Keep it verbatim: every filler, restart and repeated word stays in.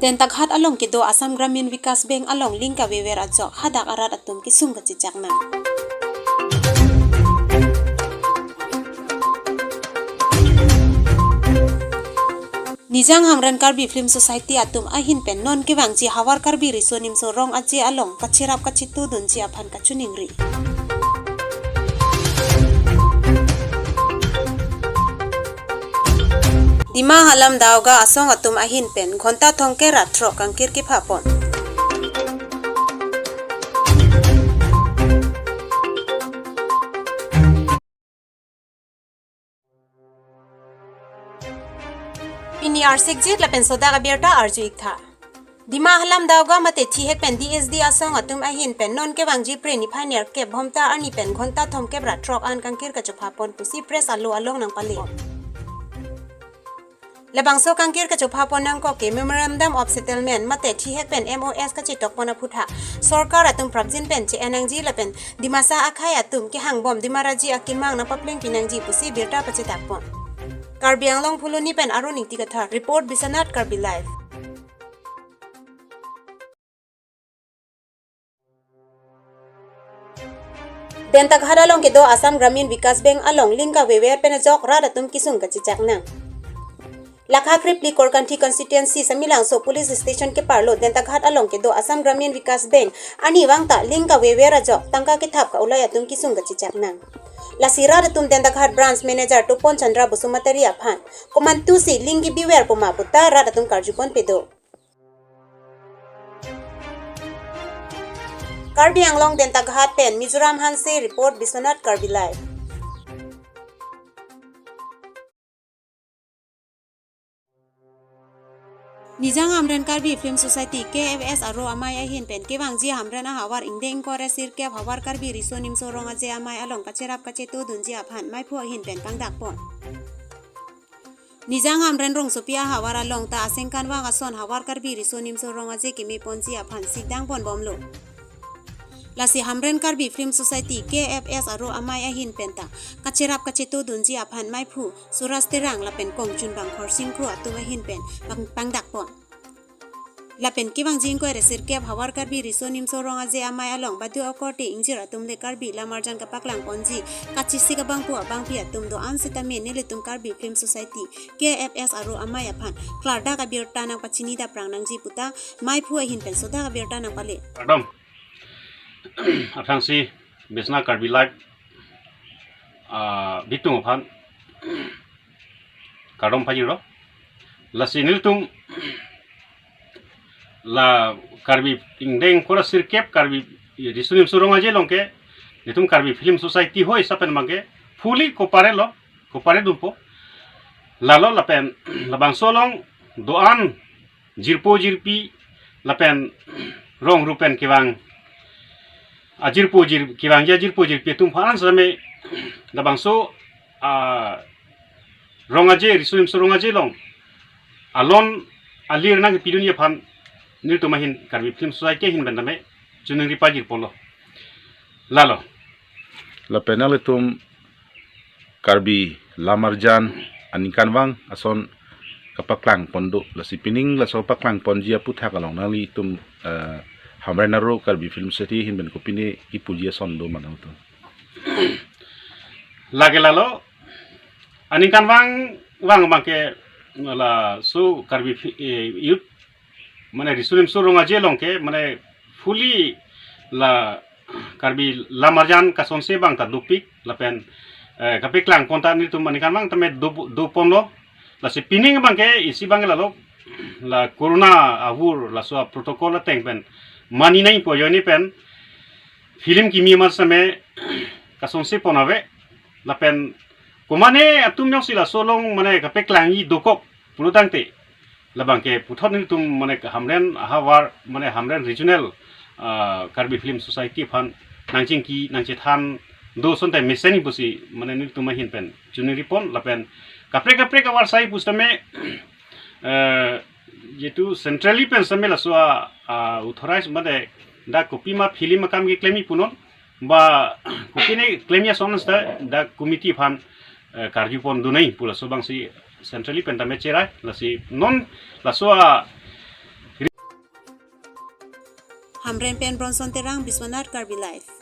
Dentaghat along kedo Assam Gramin Vikas Bank along link kavever ajok hadak arat atum kesung kachechak nang. Nijang Hamren Karbi Film Society atum ahin pen non kevangji Havar Karbi Riso Nimso Rong Aje along kacherap kachetudunji aphan kachiningri. Dima Halam Daoga asong atum ahin pen ghonta thomkep ra throk kangkir kepha pon. Pini arsikjit lapen sodak abirta arju iktha. Dima Halam Daoga mate thihek pen D S D asong atum ahin pen non kevangji Phre niphai nerkep Bhomta arni pen ghonta thomkep ra throk an kangkir kachopha pon pusi press alo along nangpale. Labangso kangkir kachopha pon nangkok ke Memorandum of Settlement mate thihek pen M O S kachetok pon aphuthak sorkar atum prapjin pen che-en nangji lapen Dimasa akhei atum kehangbom Dimaraji akemang nangpapleng pinangji pusi birta pachetak pon. Karbi Anglong Phuloni pen Arun Ingti Kathar, report Biswanath Karbi Live. Dentaghat along kedo Assam Gramin Vikas Bank along link kavever pen ajok rat atum kesung kachechak nang. Lakha krip-li Korkanthi constituency Samelangso police station keparlo Dentaghat along kedo Assam Gramin Vikas Bank arnivang ta link kavever ajok tangka kethap ka-ulai atum kesung kachechak nang. Lasi rat atum Dentaghat branch manager Tupon Chandra Basumatary aphan komantusi link kebiver puma puta rat atum karju ponpe do. Karbi Anglong Dentaghat pen Mizoram Hanse report Biswanath Karbi Live. Nijang Hamren Karbi Film Society, K F S aro amei ahin pen kevangji Hamren ahavar ingdeng ingkoi ra sirkep Havar Karbi Riso Nimso Rong Aje Amei along kacherap kachetudunji aphan maiphu ahin pen pangdak pon. Nijang Hamren rongsopi ahavar along ta asengkanvang ason Havar Karbi Riso Nimso Rong Aje keme ponji aphan sikdang ponbomlo. Lasi Hamren Karbi Film Society, K F S aro amei ahin pen ta kacherap kachetudunji aphan maiphu Suraj Terang lapen kongchunbang Khorsing Kro atum ahin pen pang-, pangdak pon. Lapen kevangji ingkoi ra sirkep Havar Karbi Riso Nimso Rong Aje Amei along baduakorte ingjir atum le Karbi lamarjan kapaklang ponji kachesik abangphu abangpi atum do-an sitame nelitum Karbi Film Society, K F S aro amei aphan klardak abirta nangpachini daprang nangji puta maiphu ahin pen sodak abirta nangpale. Kardom. Aphrangsi Biswanath Karbi Live, ah, bitung aphan kardom pajirlo. Lasi nelitum la Karbi ingdeng ingkoi ra sirkep Karbi Riso Nimso Rong Aje along ke nelitum Karbi Film Society hoi sapen abangke fully cooperate lo, cooperate dunpo. Lalo lapen labangso along do-an jirpo jirpi lapen rong rupen kevang, ajirpo jir, kevangji ajirpo jirpi atum aphan sitame labangso, ah, Rong Aje, Riso Nimso Rong Aje along alon alir nangkepidunji aphan nelitum ahin Karbi Film Society ahin pen tame chiningri pajir ponlo. Lalo. Lapen nanglitum Karbi lamarjan aningkanvang ason kapaklang pon do. Lasi pining laso paklang ponji aphuthak along nanglitum, eh, Hamren aro Karbi Film Society ahin pen kopine kipuji ason do ma nangtum? Lake lalo, aningkanvang vang abangke laso Karbi fi-, eh, youth mane Riso Nimso Rong Aje along ke mane fully la Karbi lamarjan kasonse abang ta dopik lapen, eh, kapaklang pon ta nelitum aningkanvang tame do, do ponlo. Lasi pining abangke isi abang lalo la corona avur laso protocol ateng pen mani nangpo ajoine pen film kimi amat sitame kasonse pon ave lapen komane atum jongsi laso along mane kapaklangji dokok pulo tangte labangke puthot nelitum mane Hamren ahavar mane Hamren regional, ah, Karbi Film Society aphan nangchingki nangchethan do asonte mesen pusi mane nelitum ahin pen chiningri pon lapen kaprek kaprek avarsai pusitame, eh, jitu centrally pen sitame laso a, ah, authorize mane dak kopima film akam keklem-i punon ba kopine klem-i ason sita dak committee aphan, eh, karju pon dunai pu laso abangsi centrally pen tame cherai. Lasi non laso a Amren pen Bronson Terang, Biswanath Karbi Live.